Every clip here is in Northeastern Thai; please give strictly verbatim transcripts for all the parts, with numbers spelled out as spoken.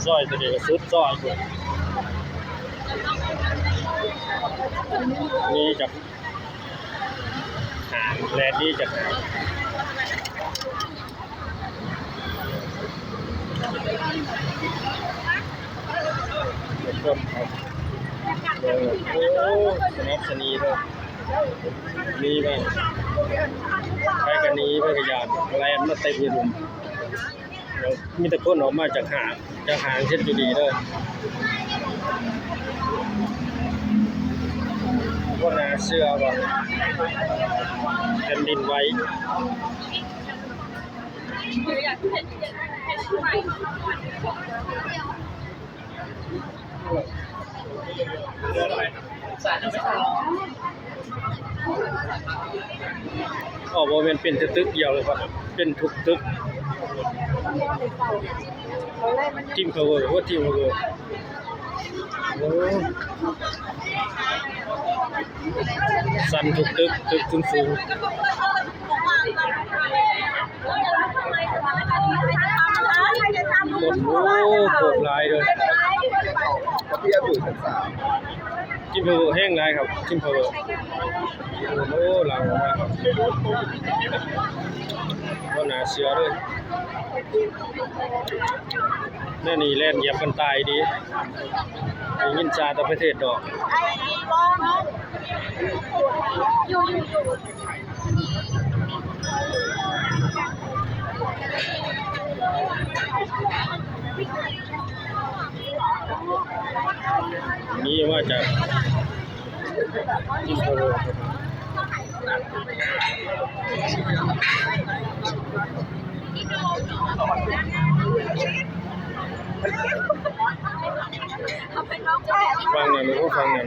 ซอยตัวนี้ก็สุดซอยพุ้น หนีจากห้าง แล่นหนีจากห้าง คนครับ เบิ่ง โอ้ สนับสนุนเด้อ หนีไป ไปก็หนี ไปก็ย่าน แล่นมาเต็มอยู่ มีแต่คนออกมาจากห้าง จากห้างเฮ็ดอยู่ดีเด้อ บ่น่าเชื่อว่าแผ่นดินไหว อ๋อ บ่แม่นเป็นแต่ตึกเดียวเลยครับ เป็นทุกตึก Twin Tower ว่า Twin Tower โอ้ สั่นทุกตึก ตึกสูงๆ โอ้โห โคตรหลายเลย Twin Tower แฮงหลายครับ Twin Tower โอ้ หลังออกมาครับ บ่น่าเชื่อเลย แนวนี้แล่นเหยียบกันตายดี ได้ยินซาแต่ประเทศดอก นี่มาจาก ฟังหน่อย หนูก็ฟังหน่อย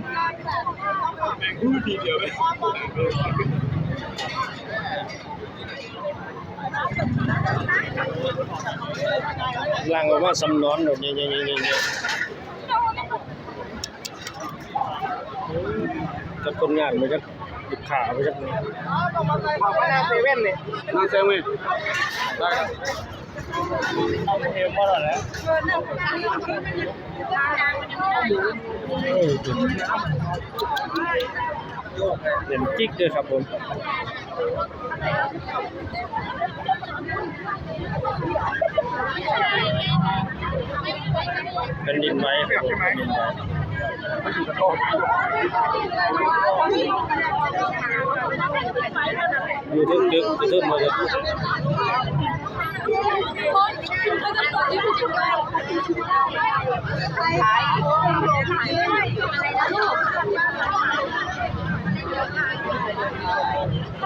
หลังออกมาสำนอนโดดเนี่ย จักคนงานไป จักลูกค้าไป จักนี่ มาเซเว่นนี่ มาเซเว่น ได้ครับ เอาเทมมาหน่อยนะ เออ เด่นจิ๊กเลยครับผม แผ่นดินไหวครับผม แผ่นดินไหว อยู่เทิงตึก อยู่เทิงหมดเลย อย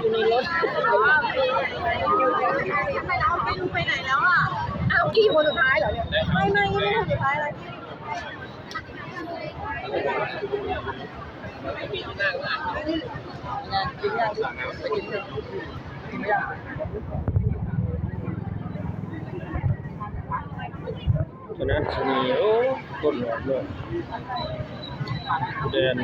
ู่ในรถ เอาไม่รู้ไปไหนแล้วอ่ะ เอากี้คนสุดท้ายเหรอเนี่ย ไม่ ไม่ ไม่ใช่คนสุดท้ายอะไร ตอนนั้นสิมี โอ้ คนหลายเลย แดน